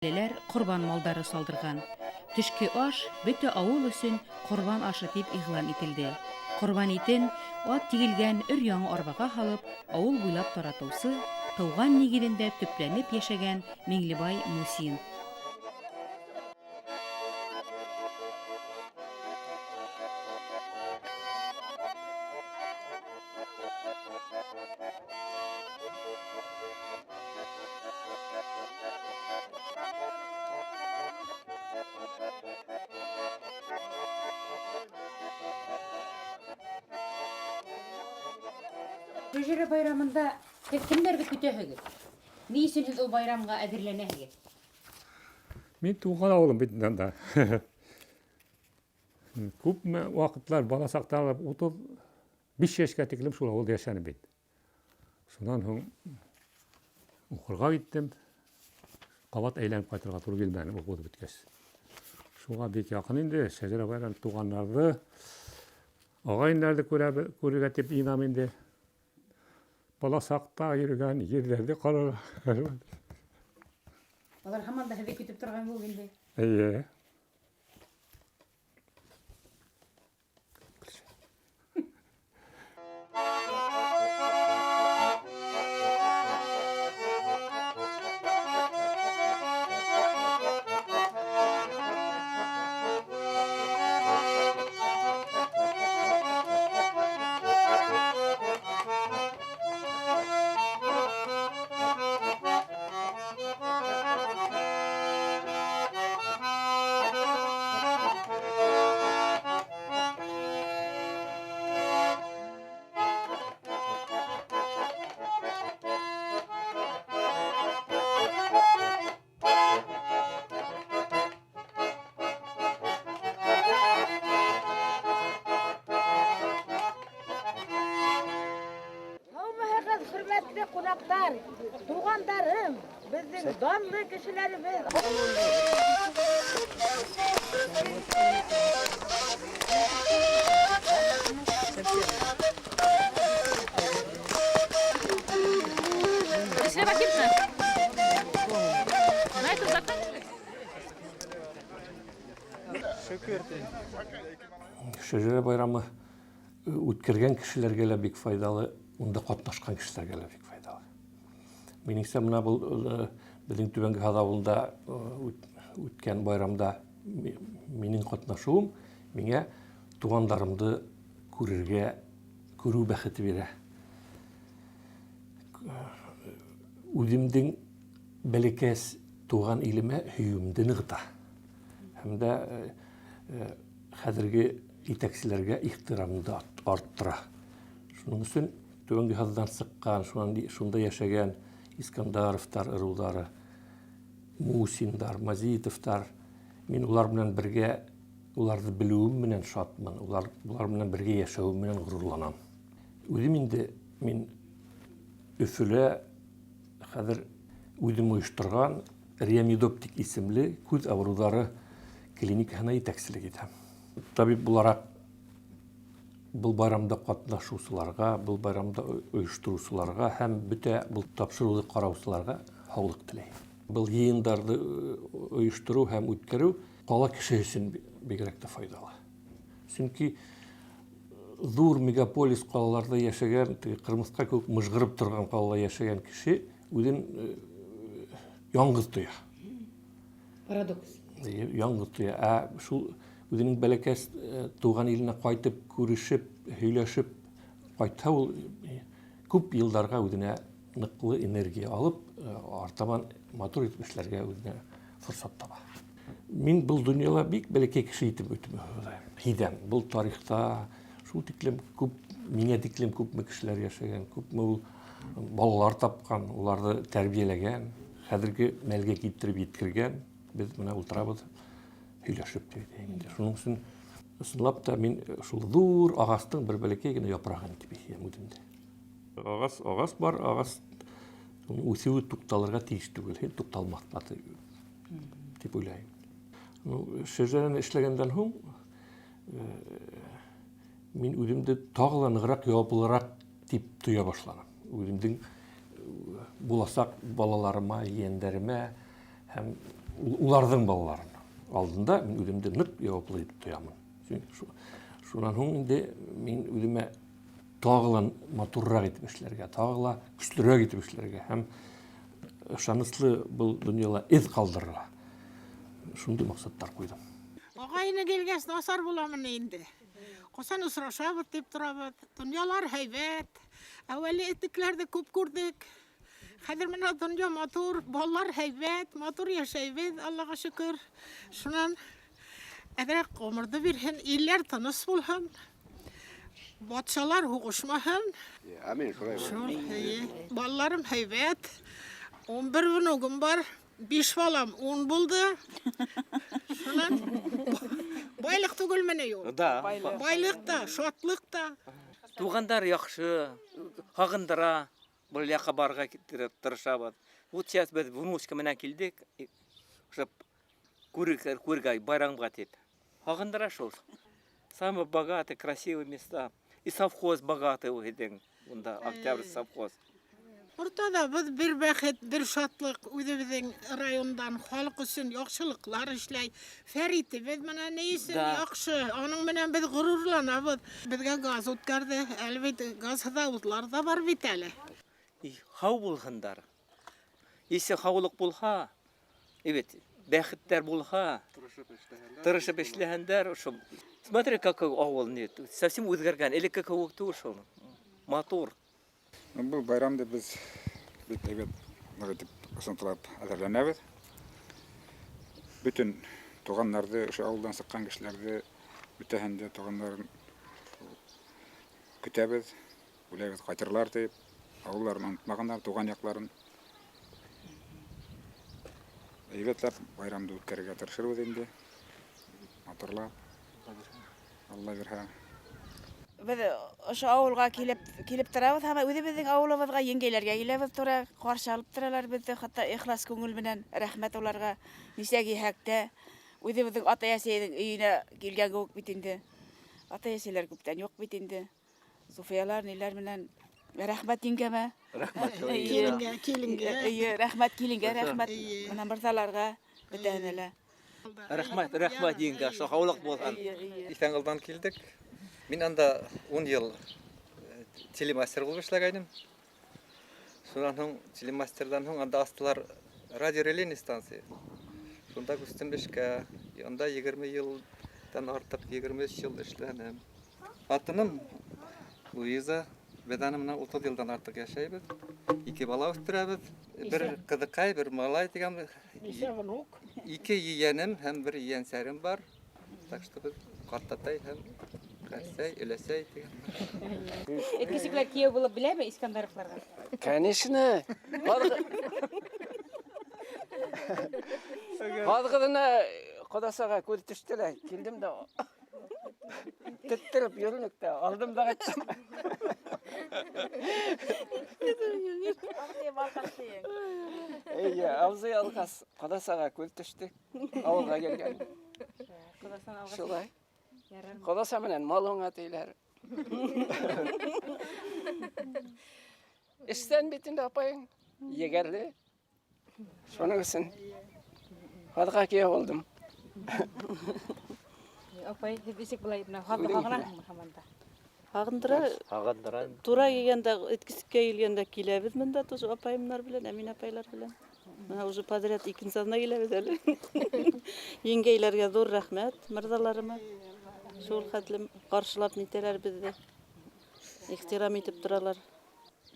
Леләр корбан малдары салдырган. Төшке аш бөтә авыл өчен корбан ашы дип игълан ителде. Корбан итен ат җигелгән өр-яңа арбага һалып, авыл буйлап таратучы, туган нигезендә төпләнеп яшәгән Миңлебай Мусин. Шәҗәрә байрамында сез кемнәрне көтәһегез? Ни өчен сез ул байрамга әзерләнәһегез? Мин туган авылым бит анда. Күпме вакытлар бала чакта алып 35 яшькә тиклем шул авылда яшәдем бит. Шуннан һуң укырга киттем. Кабат әйләнеп кайтырга туры килмәде укуды беткәч. Шуңа бик якын инде Шәҗәрә байрам туганнарны, агайннарны күрә күрергә дип инам инде. Бала чакта йөргән җирләрне карарга. Алар һаман да һеҙҙе көтөп торған кеүек инде. Әйе. Һаумыһыгыз, хөрмәтле кунаклар, тугандарым, безнең данлы кешеләребез. Василий Васильевна, на этом заканчиваем? Шәҗәрә байрамы үткәргән кешеләргә лә бик файдалы, унда катнашкан кешеләргә лә бик файдалы. Минеңчә, менә бу безнең Түбәнге Һаз авылында үткән байрамда минем катнашуым миңа туганнарымны күрергә, күрү бәхете бирә. Үземнең бәләкәс туган илемә һөюемне ныгыта. Һәм дә хәзерге итәкчеләргә ихтирамны да арттыра. Шуның өчен Түбәнге Һаздан чыккан, шунда яшәгән Искандаровтар ырулары, Мусиндар, Мазитовтар, мин улар белән бергә уларны белүем белән шатмын, улар, улар белән бергә яшәвем белән горурланам. Үзем инде мин Өфөлә хәзер үзем оештырган Реамидоптик исемле күз авырулары клиникасына итәкчелек итәм. Табиб буларак был байрамда катнашучыларга, был байрамда оештыручыларга һәм бөтә был тапшыруны караучыларга һаулык теләйм. Был йыйындарны оештыру һәм үткәрү кала кеше өчен бигрәк тә файдалы. Чөнки зур мегаполис калаларда яшәгән, теге кырмыска кебек мыжгырып торган калада яшәгән кеше үзен яңгыз тоя. Парадокс. Яңгыз тоя. Ә шул үзенең бәләкәс туган иленә кайтып, күрешеп, һөйләшеп кайтса, ул күп елларга үзенә ныклы энергия алып, артабан матур итеп эшләргә үзенә форсат таба. Мин был дөньяла бик бәләкәй кеше итеп үтеп һидәм. Был тарихта шул тиклем күп, миңа тиклем күпме кешеләр яшәгән, күпме ул балалар тапкан, уларны тәрбияләгән, хәзерге мәлгә китереп еткергән. Без менә утырабыз, һөйләшеп дип әйтәйем инде. Шуның өчен чынлап та мин шул зур агачның бер бәләкәй генә япрагын дип әйтәм үземдә. Агас, агас бар, агас үсүе тукталырга тиеш түгел, һич тукталмас дип уйлайм. Ну, шәҗәрәне эшләгәндән һуң мин үземде тагы да ныграк җаваплырак дип тоя башладым. Үземнең булачак балаларыма, ейәннәремә һәм Уларҙың балаларын алдында мин үҙемде ныҡ яуаплы итеп тоямын. Шунан һуң инде мин үҙемә тағы ла матурыраҡ итеп эшләргә, тағы ла көслөрәк итеп эшләргә һәм ышаныслы был донъяла эҙ ҡалдырырға шундай маҡсаттар ҡуйҙым. Ағай-эне килгәс насар буламыни инде. Ҡасан осрашабыҙ тип торабыҙ. Донъялар һәйбәт. Әүәле этекләрҙе күп күрҙек. Хәҙер менә донъя матур, балалар һәйбәт, матур йәшәйбеҙ, Аллаға шөкөр. Шунан әҙерәк ғүмерҙе бирһен, илләр тыныс булһын. Батшалар һуғышмаһын. Амин, шулай Шул, эйе. Балаларым һәйбәт. 11 внугым бар. 5 балам 10 булды. Шунан байлыҡ түгелме ни ул? Да. Байлыҡ та, шатлыҡ та. Туғандар яҡшы, һағындыра. Был яҡҡа барырға тырышабыҙ. Вот сейчас беҙ внучка менән килдек, чтоб күрергә, байрамға тип. Һағындыра шул. Самые богатые, красивые места. И совхоз богатый үҙең. Унда Октябрь совхоз. Уртала беҙ бер бәхет, бер шатлыҡ үҙебеҙҙең райондан халыҡ өсөн яҡшылыҡлар эшләй. Фәритебеҙ менән ни өсөн яҡшы, уның менән беҙ ғорурланабыҙ. Беҙгә газ үткәрҙе, әле бит газ заводлар ҙа бар бит әле. И һау булһындар. Если һаулыҡ булһа, бит бәхеттәр булһа, тырышып эшләһендәр, ошо. Смотри, какой ауыл, не, совсем үҙгәргән, элекке кеүек түгел шул. Матур. Был байрамды беҙ бик әйбәт ныҡ итеп ысынтылап әҙерләнәбеҙ. Бөтөн туғандарҙы, ошо ауылдан сыҡҡан кешеләрҙе, бөтәһен дә туғандарын көтәбеҙ, уйлайбыҙ ҡайтырлар тип, ауылдарын онотмағандар, туған яҡларын. Әйбәтләп байрамды үткәрергә тырышырбыҙ инде. Матурлап. Алла бирһә. Беҙ ошо ауылға килеп торабыҙ һәм үҙебеҙҙең ауылыбыҙға еңгәйләргә киләбеҙ тура, ҡаршы алып торалар беҙҙе, хатта ихлас күңел менән рәхмәт уларға. Нисә киһәк тә үҙебеҙҙең атай-әсәйҙең өйөнә килгән кеүек бит инде. Атай-әсәйләр күптән юҡ бит инде. Суфиялар ниләр менән рәхмәт еңгәмә. Рәхмәт. Киленгә, киленгә. Эйе, рәхмәт киленгә, рәхмәт Эйе. менән мырҙаларға, бөтәһенә лә. Рәхмәт, рәхмәт еңгә, һаулыҡ булһын. Иҫәнғолдан килдек. Мин анда 10 йыл телемастер булып эшләгәйнем. Шунан һуң телемастерҙан һуң анда астылар радиорелейный станция. Шунда күстем эшкә. Анда 20 йылдан артыҡ, 23 йыл эшләнем. Ҡатыным Луиза, беҙ аның менән 30 йылдан артыҡ йәшәйбеҙ. Ике бала үҫтерәбеҙ. Бер ҡыҙыҡай, бер малай тигән. Нисә внук? Ике ейәнем һәм бер ейәнсәрем бар. Так что беҙ ҡартатай һәм ҡәрсәй, өләсәй тигән. Эткесекләр кейәү булып беләме Искандаровларға? Конечно. Ҡаҙғыҙына ҡоҙасаға күҙ төштө лә, килдем дә теттереп йөрөнөк тә, алдым да ҡайттым. Эйе, абзый алғас, ҡоҙасаға күҙ төштө, ауылға килгән. Шулай. Ҡоҙаса менән мал уңа тийләр. Эштән бит инде апайың, егәрле. Шуның өсөн һаҙға кейәү булдым. Апай, һеҙ нисек былай менә һаҙҙы һағынаһыңмы һаман да? Һағындыра. Һағындыра. Тура килгәндә, Эткесеккә килгәндә киләбеҙ бында тоже апайымдар белән, Әминә апайлар белән. Менә уже подряд икенсе аҙна киләбеҙ әле. Еңгәйләргә ҙур рәхмәт, мырҙаларыма. Шул хәтлем ҡаршылап нитәләр беҙҙе. Ихтирам итеп торалар.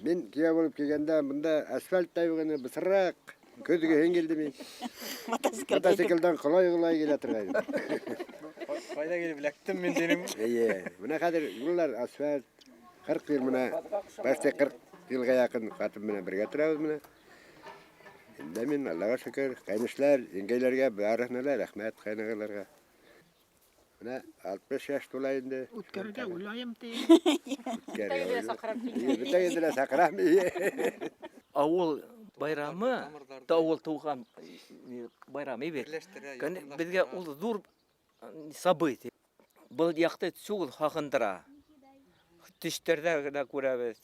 Мин кейәү булып килгәндә бында асфальт та юҡ ине, бысраҡ. Көҙгө һин килде мин. Мотоциклдан ҡолай-ҡолай килә торғайным. Ҡайҙа килеп эләктем мин тинем. Эйе, бына хәҙер юллар асфальт. 40 йыл менә, почти 40 йылға яҡын ҡатын менән бергә торабыҙ менә. Инде мин Аллаға шөкөр, ҡайнышлар, еңгәйләргә барыһына ла рәхмәт ҡайнағаларға. Менә 60 йәш тула инде. Үткәрергә уйлайым ти. Үткәрергә уйлайым. Бөтәгеҙҙе лә саҡырам. Ауыл байрамы, ауыл тыуған байрамы бит. Берләштерә, Көн яҡынлаштыра. беҙгә ул ҙур событие. Был яҡты шул һағындыра. Төштәрҙә генә күрәбеҙ.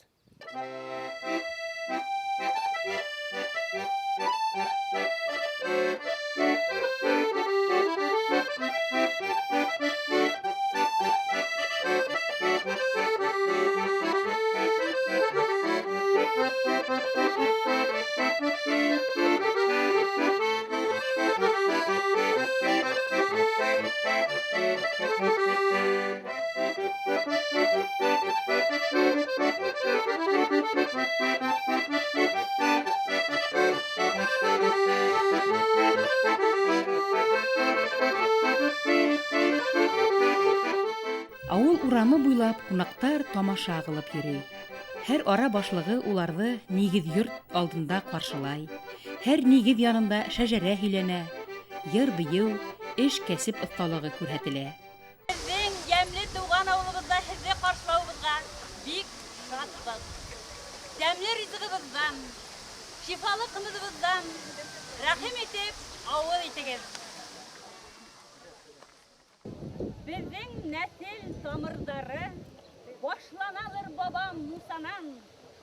Ауыл урамы буйлап кунаҡтар тамаша ҡылып йөрөй. Һәр ара башлығы уларҙы нигеҙ йорт алдында ҡаршылай. Һәр нигеҙ янында шәжәрә һөйләнә, йыр-бейеү, эш кәсеп оҫталығы күрһәтелә. Беҙҙең йәмле тыуған ауылыбыҙҙа һеҙҙе ҡаршылауыбыҙға бик шатбыҙ. Тәмле ризығыбыҙҙан, шифалы ҡымыҙыбыҙҙан рәхим итеп ауыҙ итегеҙ. Беҙҙең нәҫел тамырҙары башланалыр бабам Мусанан.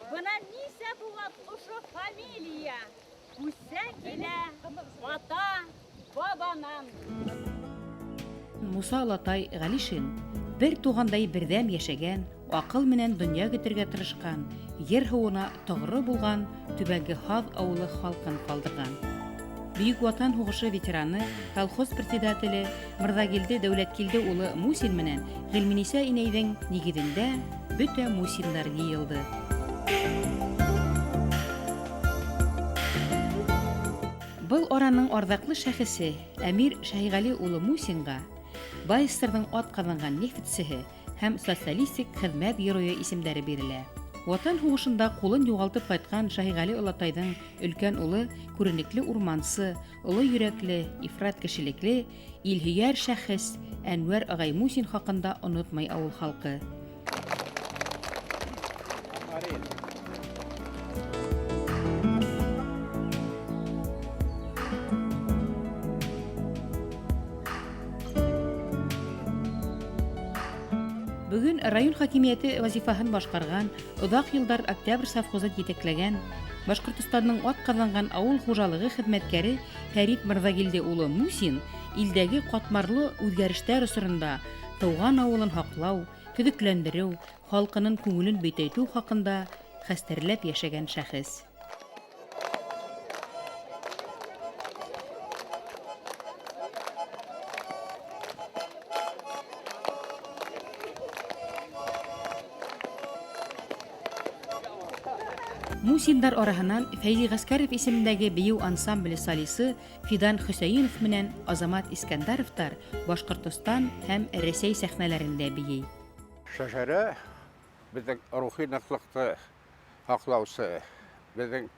Бына нисә быуат ошо фамилия күсә килә ата бабанан. Муса олатай Ғәлишин бер туғандай берҙәм йәшәгән, аҡыл менән донъя көтөргә тырышҡан, ер һыуына тоғро булған Түбәнге Һаҙ ауылы халҡын ҡалдырған. Бөйөк Ватан һуғышы ветераны, колхоз председателе Мырҙагилде Дәүләткилде улы Мусин менән Ғилминиса инәйҙең нигеҙендә бөтә Мусиндар йыйылды. Был араның арҙаҡлы шәхесе Әмир Шәһиғәли улы Мусинға Байстерҙың ат ҡаҙанған нефтсеһе һәм социалистик хеҙмәт геройы исемдәре бирелә. Ватан һуғышында ҡулын юғалтып ҡайтҡан Шаһиғәли олатайҙың өлкән улы күренекле урмансы, оло йөрәкле, ифрат кешелекле, илһөйәр шәхес Әнүәр ағай Мусин хаҡында онотмай ауыл халҡы. Бөгөн район хакимиәте вазифаһын башҡарған, оҙаҡ йылдар Октябрь совхозын етәкләгән, Башҡортостандың ат ҡаҙанған ауыл хужалығы хеҙмәткәре Фәрит Мырҙагилде улы Мусин илдәге ҡатмарлы үҙгәрештәр осоронда тыуған ауылын һаҡлау, төҙөкләндереү, халҡының күңелен бөтәйтеү хаҡында хәстәрләп йәшәгән шәхес. Мусиндар араһынан Фәйзи Ғәскәров исемендәге бейеү ансамбле солисы Фидан Хөсәйенов менән Азамат Искәндәровтар Башҡортостан һәм Рәсәй сәхнәләрендә бейей. Шәжәрә беҙҙең рухи ныҡлыҡты һаҡлаусы, беҙҙең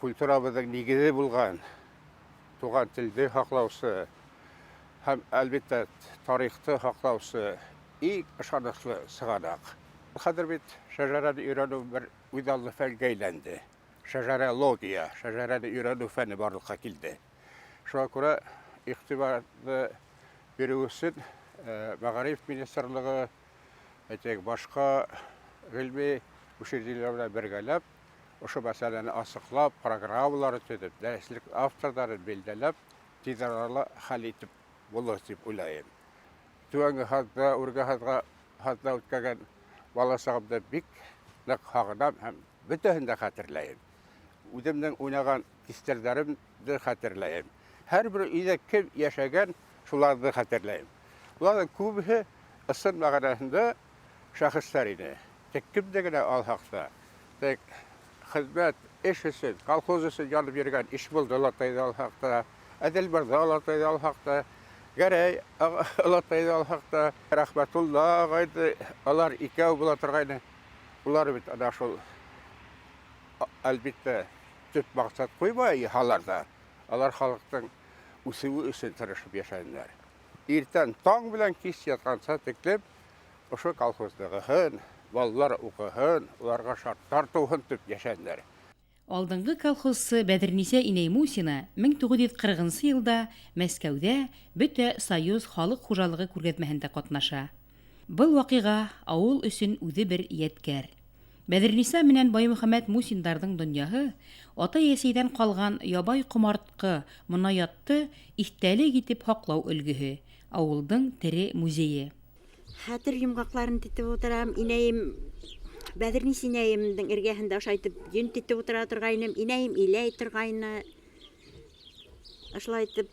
культурабыҙҙың нигеҙе булған туған телде һаҡлаусы һәм, әлбиттә, тарихты һаҡлаусы иң ышаныслы сығанаҡ. Хәҙер бит шәжәрәне өйрәнеү бер үҙаллы фәнгә әйләнде. Шәжәрәлогия, шәжәрәне өйрәнеү фәне барлыҡҡа килде. Шуға күрә иғтибарҙы биреү өсөн Мәғариф министрлығы, әйтәйек, башҡа ғилми учреждениеләр менән бергәләп, ошо мәсьәләне асыҡлап, программалар төҙөп, дәреслек авторҙарын билдәләп, тиҙ арала хәл итеп булыр тип уйлайым. Түбәнге Һаҙҙа, Үрге Һаҙҙа үткәргән бала сағымды бик ныҡ һағынам һәм бөтәһен дә хәтерләйем. Үҙемдең уйнаған кистәрҙәремде хәтерләйем. Һәр бер өйҙә кем йәшәгән, шуларҙы хәтерләйем. Уларҙың күбеһе ысын мәғәнәһендә шәхестәр ине. Тик кемде генә алһаҡ та, тик хеҙмәт, эш өсөн, колхоз өсөн янып йөрөгән Ишбулды олатайҙы алһаҡ та, Әҙелбарҙы олатайҙы алһаҡ та, Гәрәй олатайҙы алһаҡ та, Рәхмәтулла ағайҙы, алар икәү була торғайны. Улар бит ана шул, әлбиттә, төп маҡсат ҡуймай аларҙа. Алар халыҡтың үҫеүе өсөн тырышып йәшәнеләр. Иртән таң белән кис ятҡанса тиклем ошо колхозлығыһын, балалар уҡыһын, уларға шарттар тыуһын тип йәшәнеләр. Алдынғы колхозсы Бәҙерниса инәй Мусина 1940 йылда Мәскәүҙә бөтә Союз халыҡ хужалығы күргәҙмәһендә ҡатнаша. Был ваҡиға ауыл өсөн үҙе бер йәткәр. Бәҙерниса менән Баймөхәмәт Мусиндарҙың донъяһы атай-әсәйҙән ҡалған ябай ҡомартҡы, монаятты иҫтәлек итеп һаҡлау өлгөһө, ауылдың тере музейы. Хәтер йомғаҡларын тетеп ултырам. Инәйем Бәҙернис инәйемдең эргәһендә ошайтып йөн тетеп ултыра торғайным. Инәйем иләй торғайны. Ошолай итеп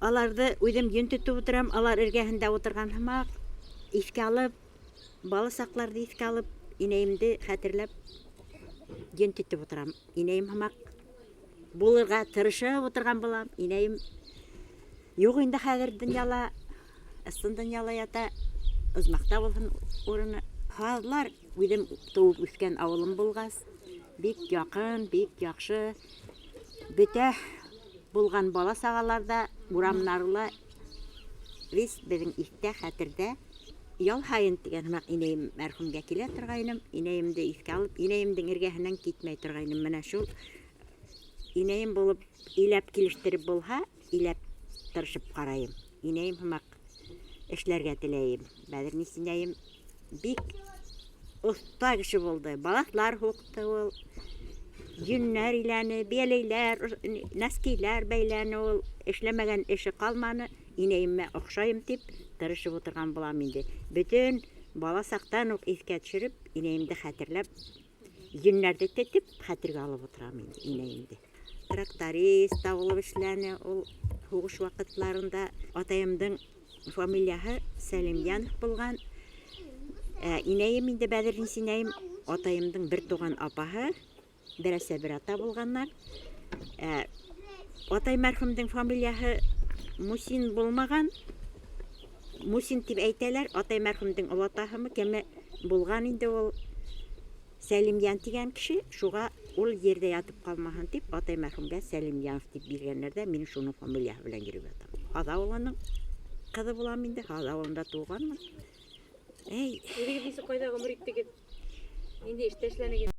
аларҙы үҙем йөн тетеп ултырам, алар эргәһендә ултырған һымаҡ иҫкә алып, бала саҡларҙы иҫкә алып, инәйемде хәтерләп йөн тетеп ултырам. Инәйем һымаҡ булырға тырышып ултырған булам. Инәйем юҡ инде хәҙер донъяла, ысын донъяла ята. Ожмахта булһын урыны. Һаҙлар үҙем тыуып үҫкән ауылым булғас, бик яҡын, бик яҡшы. Бөтә булған бала сағалар да, урамнары ла весь беҙҙең иҫтә, хәтерҙә. Ял һайын тигән һымаҡ инәйем мәрхүмгә килә торғайным, инәйемде иҫкә алып, инәйемдең эргәһенән китмәй торғайным. Менә шул инәйем булып иләп килештереп булһа, иләп тырышып ҡарайым. Инәйем һымаҡ эшләргә теләйем. Бәҙернис инәйем бик оҫта кеше булды. Балаҫлар һуҡты ул, йөннәр иләне, бейәләйләр, нәскиләр бәйләне ул. Эшләмәгән эше ҡалманы. Инәйемә оҡшайым тип тырышып ултырған булам инде. Бөтөн бала саҡтан уҡ иҫкә төшөрөп, инәйемде хәтерләп, йөннәрҙе тетеп, хәтергә алып ултырам инде инәйемде. Тракторист та булып эшләне ул һуғыш ваҡытларында. Атайымдың фамилияһы Сәлимйәнов булған. Инәйем инде Бәҙернис инәйем атайымдың бер туған апаһы, бер әсә, бер ата булғаннар. Атай мәрхүмдең фамилияһы Мусин булмаған. Мусин тип әйтәләр, атай мәрхүмдең олатаһымы, кеме булған инде ул Сәлимйән тигән кеше, шуға ул ерҙә ятып ҡалмаһын тип, атай мәрхүмгә Сәлимйәнов тип биргәннәр ҙә, мин шуның фамилияһы белән йөрөп ятам. Һаҙ ауылының ҡыҙы булам инде, Һаҙ ауылында тыуғанмын. Эй. Үҙегеҙ нисек ҡайҙа ғүмер иттегеҙ? Ниндәй эштә эшләнегеҙ?